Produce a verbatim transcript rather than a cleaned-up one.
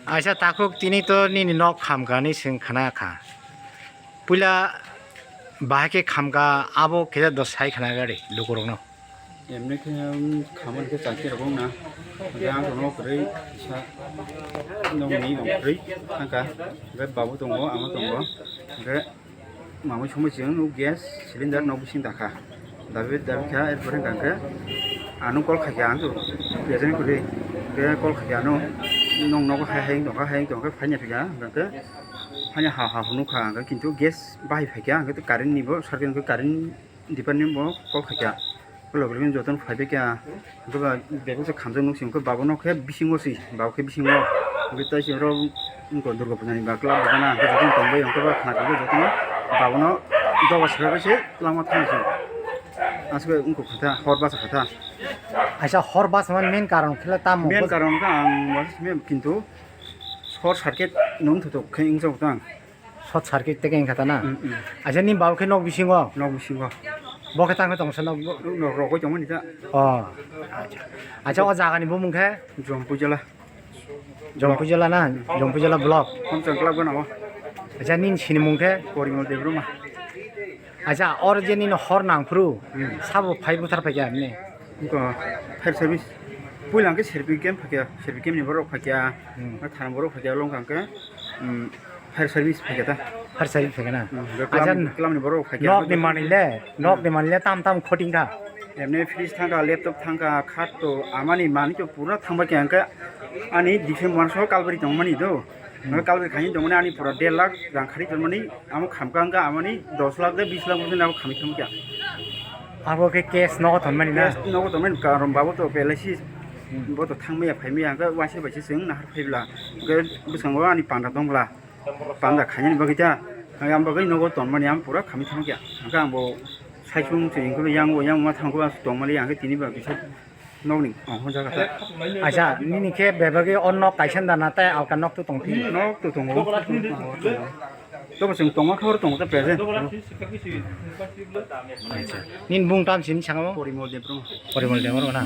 Aisa takhuk tini to nini nok khamkani swng khna kha. Puila bahai khe khamkha abo khe do sai khna gari lukurokno. Emni khe, um, khamani khe chakhe rok wngna. Hwnkhe ang rokno kwrwi kisa nokni rok kwrwi thangkha. Hwnkhe babu tongo, ama tongo. Hwnkhe mamui sumui chwng nuk gas cylinder nok bising dakha. Dabi dabi kha, erpore hwnkha hwnkhe ano call khaikha, ang present kwrwi. Hwnkhe call khaikha ano, nwng nogo hai hai wng tongkha, hai wng tongkha, phaina phikha, hwnkhe phaina ha ha hwnwi nukha, hwnkhe kintu gas bahai phaikha, hwnkhe current ni bo circuit, hwnkhe current department bo call khaikha. Logi logi jotono phaibaikha. Hwnkhe ba bebak se khamjak nuk si, hwnkhe babono khe bisingo si, babo khe bisingo. Hwnkhe tai si oro wngkha Durga puja ni ba club bo gana, hwnkhe jotono tongbai, hwnkhe ba khna khe jotono babono doga saka bai se lama thang si. Aswk wngkha khatha, hor basa khatha. Aisa hor basa man main karon khe tamo? Main karon khe ang wasa simi, kintu short circuit nung thutuk khe wngjago tang. Short circuit tei khe wngkha ta na? Mm, mm. Aisa ni babo khe nok bisingo? Nok bisingo. Bo khe tang khe tong sa nok bo? Nok rogwi tongmani ta. Oh. Acha. Acha, o jaga ni bumung khe? Jompujala. Jompujala na? Jompujala block. Hamchang club gana o. Acha, nini sinimung khe? Porimol Debbarma. Acha, or je nini hor nangphuru, hmm, sabo phai buthar phaikha ne? Wngkha fire service. Puila hwnkhe serbi camp phaikha, serbi camp ni borok phaikha. Hmm. Thanam borok phaikha, long hwnkhe, hmm, fire service phaikha ta. Fire service phaikha na? Hmm, hwnkhe acha, club ni, club ni borok phaikha. Nok ni manwi le, nok ni manwi le tam tam khoting kha. Emni fridge thangkha, laptop thangkha, khat to amani manwi to pura thangbai kha, hwnkhe ani December maso kalbari tongmani do. Hmm. Hwnkhe kalbari khaini tongmani ani pura der lakh rang khari tongmani, amo khamkha hwnkhe amani dos lakh de bis lakh bosong abo khamwi thangkha. Abo khe cash nogo tonmani na? Cash nogo tonmani, karon babo to L I C, hmm, bo to thangmaya phaimaya, hwnkhe waisa bai se chwng nahar phaibla. Hwnkhe bwskango ani panda tongbla. Panda khainani bagwi ta, ang bagwi nogo tonmani ang pura khamwi thangkha. Hwnkhe ang bo saichung se hwnkhe yang bo yang ma thangkhe tongmani ang khe tini ba kisa nokni ang hwnjaga ta. Acha, nini khe bebagwi o nok kaisa da na tei alka nok to tongphi? Nok to tongo. To bo chwng tongma khoro tongo ta present. Acha. Nini bung tam sini sangamo? Porimol Debbarma. Porimol Debbarma na.